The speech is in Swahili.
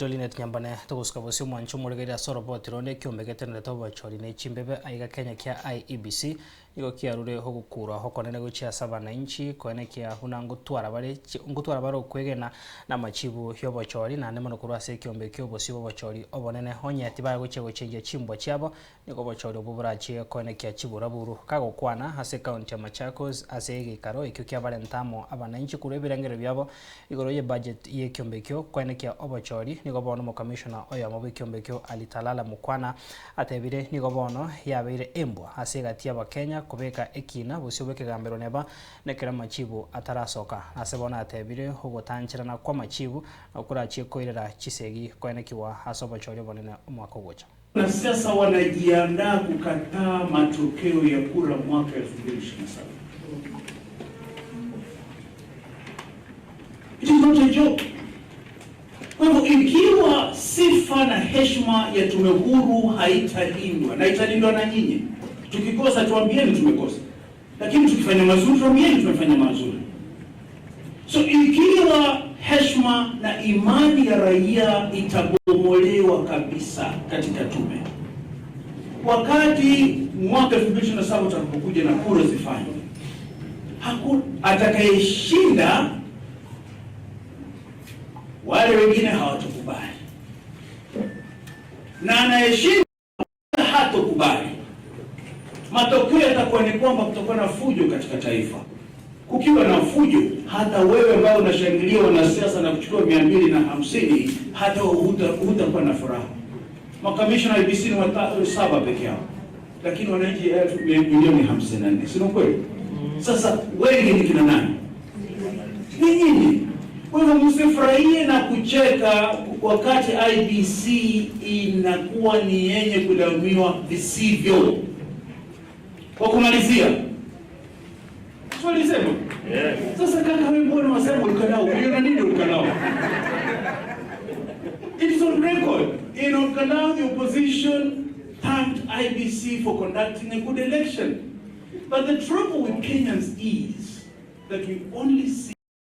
Oito Linet Nyambane togosuka bosio omwancho omorigereria ase oroboti ronde ekiombe getenerete obochori ne chimbebe aiga Kenya kia IEBC nigo kiarure ogokurwa okonene gochia ase abanainchi koenekia buna ngotwara bare ngotwara bare okwegena na amachibu yobochori naende mono korwa ase ekiombe ekio obosio bwobochori obonene onye tibagochia gochenjia chimbwa chiabo Nigo obochori obwo borachie koenekia chiburaburu. Kagokwana ase ekaunti ya Machakos ase egeikaro ekio kiabarenta amo abananchi korwa ebirengererio biabo igoro ye budget y'ekiombe ekio koenekia obochori, nigo bono omokamishona oyomo bw'ekiombe ekio Ali Talala Mukwana atebire nigo bono yabeire embwa ase egati y'abakenya kobeka ekina bosio bw'ekegambero neba nekero amachibu atarasoka. Nase bono atebire ogotancherana kw'amachibu nokorachie koirera chisegi koenekiwa ase obochori obonene omwaka ogocha. Wanasiasa wanajiandaa kukataa matokeo ya kura mwaka 2027. It is not a joke. Kwa hivyo ikiwa sifa na heshima ya tume huru haitalindwa, na italindwa na nyinyi, tukikosa tuambieni tumekosa, lakini tukifanya mazuri tuambieni tumefanya mazuri. So ikiwa heshima na imani ya raia itabomolewa kabisa katika tume, wakati mwaka 2027 utakapokuja na kura zifanywe, hakuna atakayeshinda, wale wengine hawatakubali, na anayeshinda hatokubali. Matokeo yatakuwa ni kwamba kutakuwa na fujo katika taifa. Kukiwa na fujo, hata wewe ambao unashangilia wanasiasa na kuchukua 250, hata hutakuwa na furaha. Makamishna wa IEBC ni saba peke yao, lakini wananchi 54,000,000, si kweli? Sasa wengi ni kina nani? Ni nyinyi. Kwa hivyo msifurahie na kucheka wakati IEBC inakuwa ni yenye kulaumiwa visivyo. Kwa kumalizia, swali sema. Yes. Sasa kaka, wewe mbona wasema Olkalou? Uliona nini Olkalou? It is on record. In Olkalou, the opposition thanked IEBC for conducting a good election. But the trouble with Kenyans is that we only see